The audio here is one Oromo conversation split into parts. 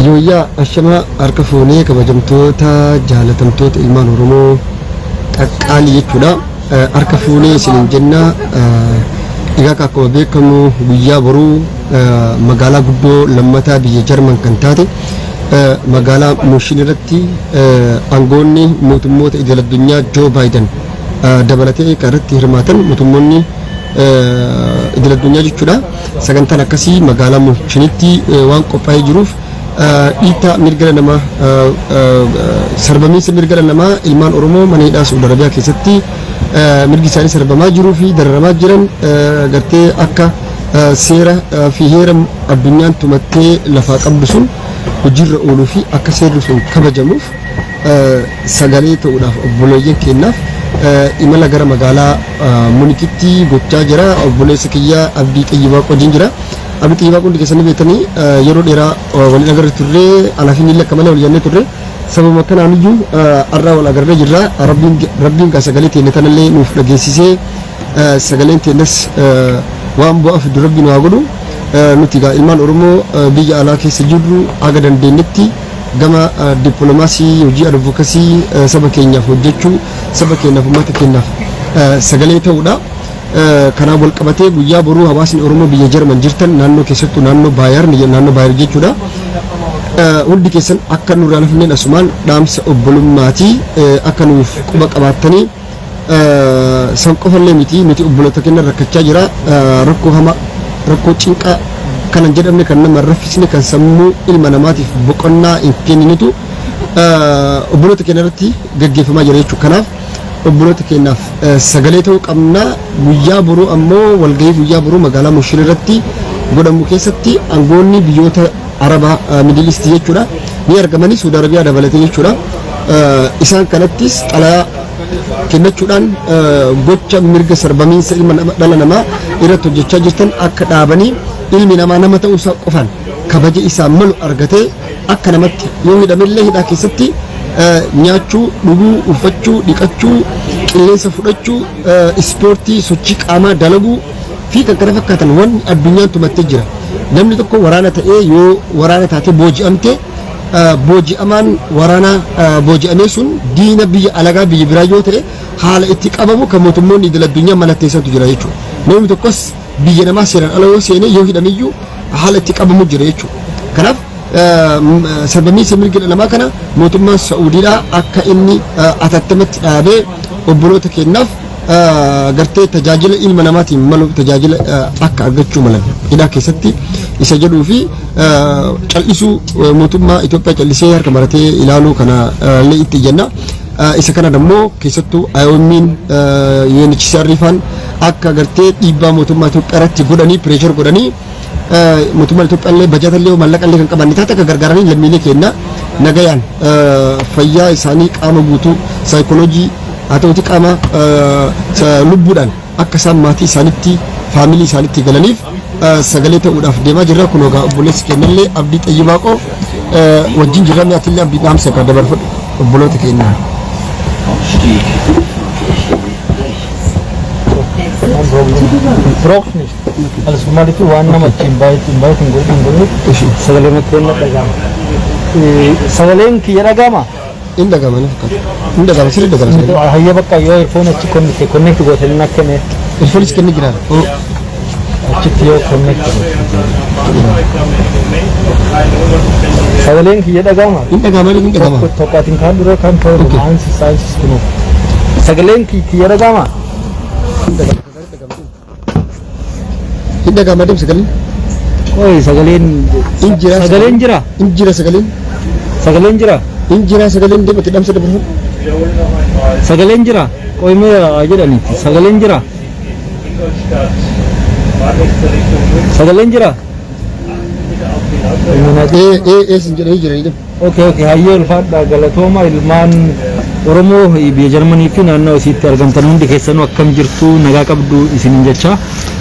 Yooyyaa ashama harka fuunee kabajamtoota jaalatamtoota ilmaan Oromoo qaqqaalii jechuudha. Harka fuunee isiniin jenna. Egaa akkuma beekamu guyyaa boruu magaalaa guddoo lammataa biyya Jarman kan taate magaalaa Muushin irratti aangoonni mootummoota idil addunyaa Joo Baayiden dabalatee kan irratti hirmaatan mootummoonni idil addunyaa jechuudha. Sagantaan akkasii magaalaa Muushinitti waan qophaa'ee jiruuf dhiittaa mirga dhala namaa, sarbamiinsa mirga dhala namaa ilmaan Oromoo mana hidhaa Saudi Arabiyaa keessatti mirgi isaanii sarbamaa jiruu fi dararamaa jiran gartee akka seera fi heera addunyaan tumattee lafaa qabdu sun hojiirra ooluu fi akka seerri sun kabajamuuf sagalee ta'uudhaaf obboleeyyan keenyaaf imala gara magaalaa Munikitti gochaa jira. Obboleessa kiyya Abdii Xayyibaa wajjin jira. Abdii Xayyibaa hundi keessanii beektanii yeroo dheeraa waliin agarre turre, anaa fi inni akka malee wal jennee turre. Sababa kanaan iyyuu har'aa wal agarree jirra. Rabbiin kan sagalee teenne tanallee nuuf dhageessisee sagaleen teennes waan bu'aa fidu Rabbiin haa godhu. Nuti egaa ilmaan Oromoo biyya alaa keessa jirru haga dandeenyetti gama dippiloomaasii, hojii advocacy saba keenyaaf hojjechuu, saba keenyaaf, uummata keenyaaf sagalee ta'uudha. Kanaan wal qabatee guyyaa boruu hawaasni Oromoo biyya Jarman jirtan, naannoo keessattuu naannoo Baayar, naannoo Baayar jechuudha. Hundi keessan akka nurraa lafneen asumaan dhaamsa obbolummaatii akka nuuf quba qabaattanii. San qofallee miti, nuti obboloota keenya rakkachaa jira, rakkoo hamaa, rakkoo cinqaa kanan jedhamne, kan nama raffisne, kan sammuu ilma namaatiif boqonnaa hin kenninitu obboloota keenya irratti gaggeeffamaa jira jechuudha. Kanaaf obboloota keenyaaf sagalee ta'uu qabna. Guyyaa boruu ammoo walgahii guyyaa boruu magaalaa Mushin irratti godhamu keessatti aangoonni biyyoota Arabaa, Middle East jechuudha, ni argamanii, Saudi Arabiyaa dabalatee jechuudha. Isaan kanattis xalayaa kennachuudhaan gocha mirga sarbamiinsa ilma dhala namaa irratti hojjechaa jirtan akka dhaabanii, ilmi namaa nama ta'uu isaa qofaan kabaja isaa malu argatee akka namatti yoo hidhamellee hidhaa keessatti nyaachuu, dhuguu, uffachuu, dhiqachuu, qilleensa fudhachuu, ispoortii, sochii qaamaa dalaguu fi kan kana fakkaatan wanni addunyaan tumattee jira. Namni tokko waraana ta'ee yoo waraana taatee booji'amte, booji'amaan waraana booji'amee sun diina biyya alagaa biyya biraa yoo ta'e haala itti qabamu kan mootummoonni idil addunyaa mallatteessantu jira jechuudha. Namni tokkos biyya namaa seeraan ala yoo seene, yoo hidhamiyyuu haala itti qabamu jira jechuudha. Kanaaf sarbamiinsa mirga dhala namaa kana mootummaan Sa'uudiidhaa akka inni atattamatti dhaabee obboloota keenyaaf gartee tajaajila ilma namaatiin malu, tajaajila akka argachuu malan hidhaa keessatti isa jedhuu fi cal'isuu mootummaa Itoophiyaa cal'isee harka maratee ilaaluu kana illee itti jenna. Isa kana immoo keessattuu IOM'n, UNHCR faan akka gartee dhiibbaa mootummaa Itoophiyaa irratti godhanii, pressure godhanii, mootummaan Itoophiyaa illee bajata illee maallaqa illee kan qaban taate akka gargaaranii lammiilee keenya nagayaan fayyaa isaanii qaama guutuu, saayikooloojii haa ta'uti, qaama lubbuudhaan akka isaan maatii isaanitti, family isaanitti galaniif sagalee ta'uudhaaf deemaa jirra. Kun egaa obboleessi keenyallee Abdii Xayyibaaqoo wajjin jirra. Mi'aatillee Abdii dhaamsa kan dabarfadhu obboloota keenya. Braucht nicht. Alles maaliif waan nama achi invite invite hin godhin godhin, sagalee keenya dhagama. Sagaleen kiyya dhagama. In dhagama ni fakkaata. In dhagama, sirrii dhagama sagalee. Hayya, bakka yoo earphone achi connect connect gootanii na kenne. Earphones kennee jira. Achitti yoo connect sagaleen kiyya dhagama. In dhagama, in dhagama. Tokko tokko kan dura kan ta'u eins ist eins ist genug. Sagaleen kiyya dhagama. In dhagama deem sagaleen. Qoy, sagaleen In jira. Sagaleen jira. In jira sagaleen. Sagaleen jira. In jira sagaleen, deem itti dhamsa dabarfadhu. Sagaleen jira. Qoy, mee jedhaniiti. Sagaleen jira. Sagaleen jira. Ee ee ee sin jedhanii jiranii deem. Okay, hayyee, ulfaadha, galatooma. Ilmaan Oromoo biyya Jarmanii fi naannoo isiitti argamtan hundi keessanuu akkam jirtu? Nagaa qabdu isiniin jecha.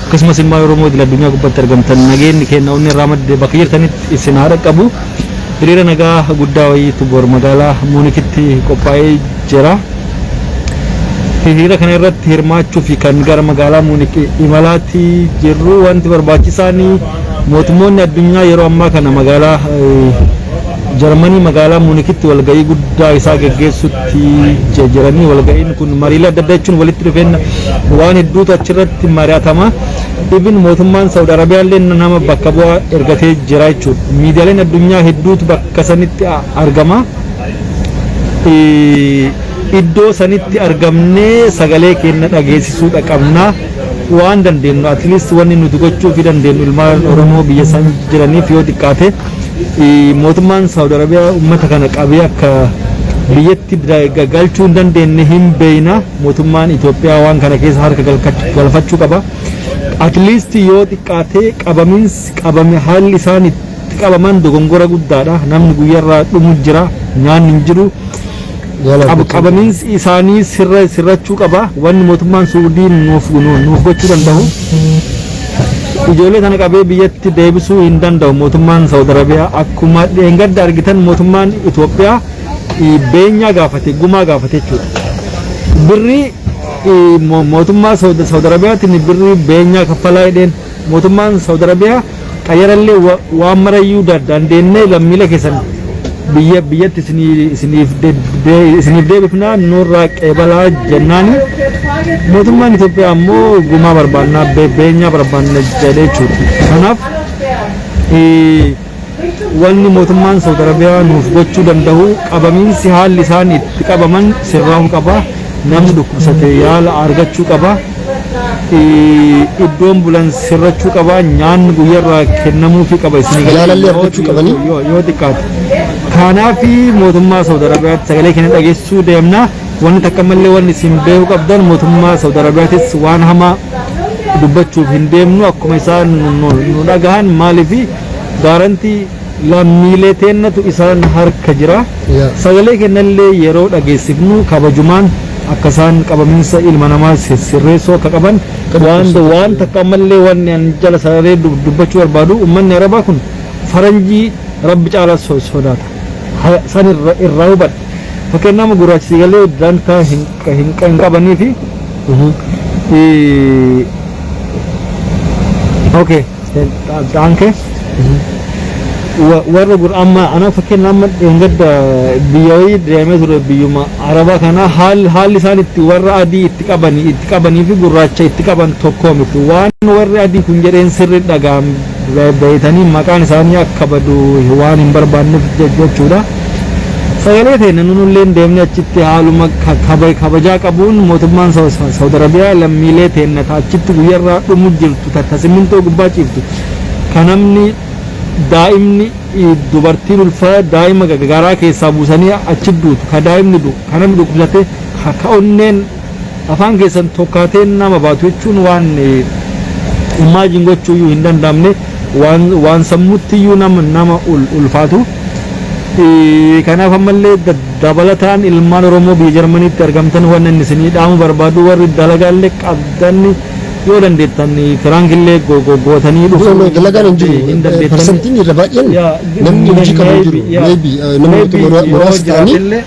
Akkasumas ilmaan Oromoo idil addunyaa gubbaatti argamtan, nageenyi keenya onni irraa madde bakka jirtanitti isin haa dhaqqabu. Hiriira nagaa guddaa wayiitu bor magaalaa Muunikitti qophaa'ee jira. Hiriira kana irratti hirmaachuu fi kan gara magaalaa Muunik imalaatti jirru, wanti barbaachisaan mootummoonni addunyaa yeroo ammaa kana magaalaa Jarmanii magaalaa Muunikitti walga'ii guddaa isaa geggeessutti jiranii. Walga'iin kun mariilee adda addaa jechuun walitti dhufeenya waan hedduutu achirratti mari'atama. Ibin mootummaan Saudi Arabiyaa illee nama bakka bu'aa ergatee jira jechuudha. Miidiyaaleen addunyaa hedduutu bakka sanitti argama. Iddoo sanitti argamnee sagalee keenya dhageessisuudha qabna. Waan dandeenyu, at least wanni nuti gochuu fi dandeenyu ilmaan Oromoo biyya san jiraniif, yoo xiqqaate mootummaan Saudi Arabiyaa uummata kana qabee akka biyyatti galchuu hin dandeenye hin beeyna. Mootummaan Itoophiyaa waan kana keessa harka galfachuu qaba. At least yoo xiqqaate qabamiinsi qabame, haalli isaan itti qabaman dogongora guddaadha. Namni guyyarraa dhumu jira, nyaanni hin jiru. Qabamiinsi isaanii sirrachuu qaba. Wanni mootummaan Suudii nuuf gochuu danda'u, ijoollee kana qabee biyyatti deebisuu hin danda'u mootummaan Saudi Arabiyaa. Akkuma dheengadda argitan, mootummaan Itoophiyaa beenyaa gaafate, gumaa gaafate jechuudha. Birrii mootummaa Saudi Arabiyaatiin birrii beenyaa kaffalaa jedheen. Mootummaan Saudi Arabiyaa xayyarallee waan marayyuu dandeenyee lammiilee keessan biyyatti isiniif deebifnaa, nurraa qeebalaa jennaani, mootummaan Itoophiyaa ammoo gumaa barbaannaa, beenyaa barbaanna jedhee jechuudha. Kanaaf wanni mootummaan Saudi Arabiyaa nuuf gochuu danda'u, qabamiinsi haalli isaan itti qabaman sirraa'uu qaba. Namni dhukkubsate yaala argachuu qaba. Iddoon bulan sirrachuu qaba. Nyaanni guyyarraa kennamuufii qaba. Isinii Jaalallee argachuu qabanii. Yoo xiqqaate. Kanaaf mootummaa Saudi Arabiyaatti sagalee keenya dhageessisuu deemna. Wanni takka mallee wanni isin beekuu qabdan, mootummaa Saudi Arabiyaatis waan hamaa dubbachuuf hin deemnu. Akkuma isaan nu dhagahan, maaliif gaarantii lammiilee teennatu isaan harka jira. Sagalee kennallee yeroo dhageessifnu kabajumaan akka isaan qabamiinsa ilma namaa sirreessuu akka qaban. Waan takka ammallee wanni an jala sararee dubbachuu barbaadu, uummanni Arabaa kun faranjii rabbi caalaa sodaata. San irraa hubadha. Fakkeen nama gurraachi galee dantaa hin qabanii fi okay, danke. Warra amma ana fakkeenya amma dheengadda biyya wayii deemee ture, biyyuma Arabaa kana. Haalli isaan itti warra adii itti qabanii fi gurraacha itti qaban tokko miti. Waan warri adii kun jedheen sirri dhagaan beeytanii maqaan isaanii akka badu waan hin barbaanneef jechuudha. Sagalee ta'e nunullee deemnee achitti haaluma kabajaa qabuun mootummaan Saudi Arabiyaa lammiilee teenna achitti guyyarraa dhumu jirtu, ta simmintoo gubbaa ciiftu, ka namni daa'imni, dubartiin ulfaa daa'ima garaa keessaa buusanii achi duutu, ka daa'imni du'u, ka namni dhukkubsate, ka onneen afaan keessan tokkaateen nama baatu jechuun waan imagine gochuu iyyuu hin danda'amne, waan sammuutti iyyuu nama ulfaatu. Kanaaf ammallee dabalataan ilmaan Oromoo biyya Jarmaniitti argamtan, waan inni isinii dhaamu barbaadu, warri dalagaallee qabdan, yoo dandeettan kiraankillee gootanii dhufuu. Dalagaan hin jiru. Parsantiin irra baay'een namni hojii qabu hin jiru. Maybe namoota muraasa ta'anii.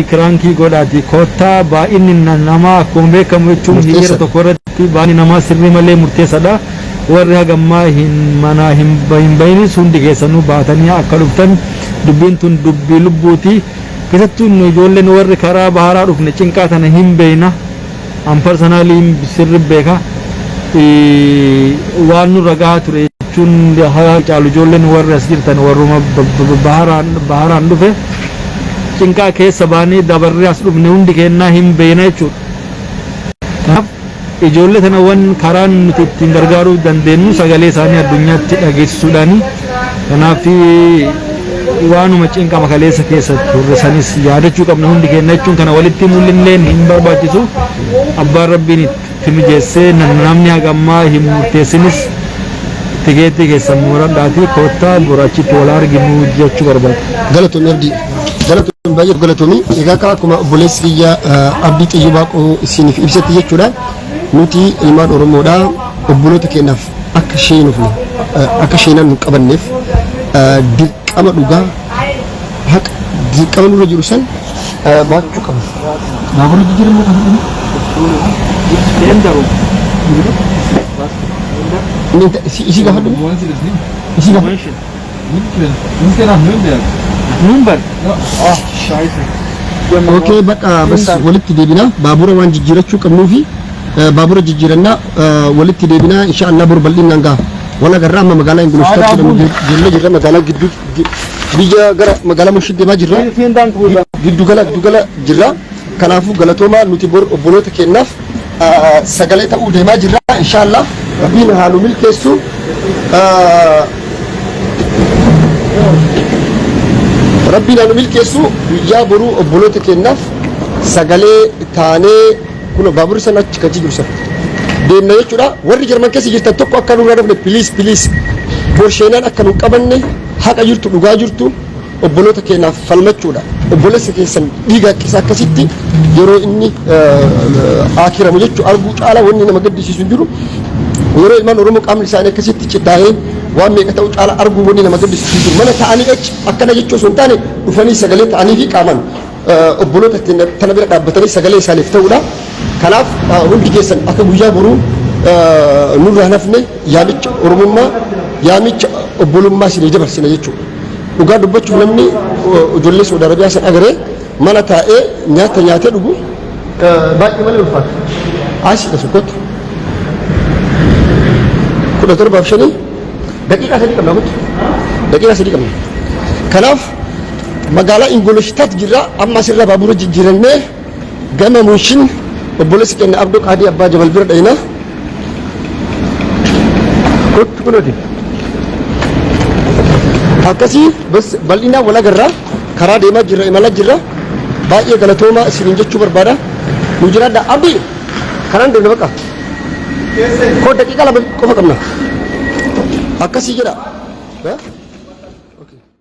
Kiraankii godhaati koottaa. Baay'inni namaa akkuma beekamu jechuun hiriira tokko irratti baay'inni namaa sirrii malee murteessadha. Warri hagammaa hin manaa hin bahinis hundi keessanuu baatanii akka dhuftan. Dubbiin tun dubbii lubbuuti. Keessattuu nu ijoolleen warri karaa baharaa dhufne cinqaa tana hin beeyna. An personally sirri beeka. Waan nurra gahaa ture jechuun haa caalu, ijoolleen warri as jirtan warruma baharaan dhufe cinqaa keessa baanee dabarree as dhufne hundi kennaa hin beeyna jechuudha. Kanaaf ijoollee tana wan karaan nuti ittiin gargaaruu dandeenyu sagalee isaanii addunyaatti dhageessisuudhaani. Kanaaf waanuma cinqama kaleessa keessa turre sanis yaadachuu qabna hundi keenya jechuun kana walitti mul'illeen hin barbaachisu. Abbaan rabbiin itti mijeessee namni hagammaa hin murteessinis tikeetii keessan muradhaatii koottaa, borachitti wal arginu jechuu barbaada. Galatoomii Abdii. Galatoomii, baay'ee galatoomii. Egaa akka akkuma obboleessi kiyya Abdii Xiyyuu Baaqoo isiniif ibsetti jechuudha. Nuti ilmaan Oromoodha. Obboloota keenyaaf akka sheenufne, akka sheenan nu qabanneef, dirqama dhugaa haqa dirqama nurra jiru san baachuu qabna. Baabura jijjiiramu kan jedhamu. Isi gaafadhu. Isi gaafadhu. München. Wir sind nach Nürnberg. Nürnberg. Ja. Ach, scheiße. Okay, bakka bas walitti deebina. Baabura waan jijjiirachuu qabnuufi baabura jijjiirannaa walitti deebinaa insha Allah bor bal'inaan gaha. Wal agarraa amma magaalaa Ingilishtaatti jedhamu deemnee jirra magaalaa gidduu biyya gara magaalaa Mushii deemaa jirra. Vielen Dank, Bruder. Giddu gala giddu gala jirra. Kanaafuu galatoomaa nuti bor obboloota keenyaaf sagalee ta'uu deemaa jirra insha Allah. Rabbiin haa nu milkeessu. Rabbiin haa nu milkeessu guyyaa boruu obboloota keenyaaf sagalee taanee kun baaburri sana achi kan jiru sana deemna jechuudha. Warri Jarman keessa jirtan tokko akka nurraa dafne please please borsheenaan akka nu qabanne haqa jirtu dhugaa jirtu obboloota keenyaaf falmachuudha. Obboleessa keessan dhiiga isaa akkasitti yeroo inni akiramu jechuu arguu caalaa wanni nama gaddisiisu hin jiru. Yeroo ilmaan Oromoo qaamni isaanii akkasitti cittaa'ee waan meeqa ta'u caalaa arguu wanni nama gaddisiisu hin jiru. Mana ta'anii achi akkana jechuu osoo hin taane dhufanii sagalee ta'anii fi qaaman obboloota tana bira dhaabbatanii sagalee isaaniif ta'uudha. Kanaaf hundi keessan akka guyyaa boruu nurraa hafne yaamicha Oromummaa yaamicha obbolummaa isinii dabarsina jechuudha. Dhugaa dubbachuuf namni ijoollee Saudi Arabiyaa san agaree mana taa'ee nyaata nyaatee dhugu baay'ee malee ulfaata. Asiidha sukkotu. 17:05 daqiiqaa 3 qabna kottu. Daqiiqaa 3 qabna. Kanaaf magaalaa Ingolstadt jirra amma asirra baabura jijjiirannee gama Munshin obboleessi keenya Abdoo Qaadii Abbaa Jabal bira dhayina. Kottu kunuuti. Akkasii bas bal'inaan wal agarraa karaa deemaa jirra imalaa jirra baay'ee galatoomaa isiniin jechuu barbaada. Nu jiraadha Abdii karaan deemna bakka. Koo daqiiqaa 2 qofa qabna. Akkasii jedha. Okay.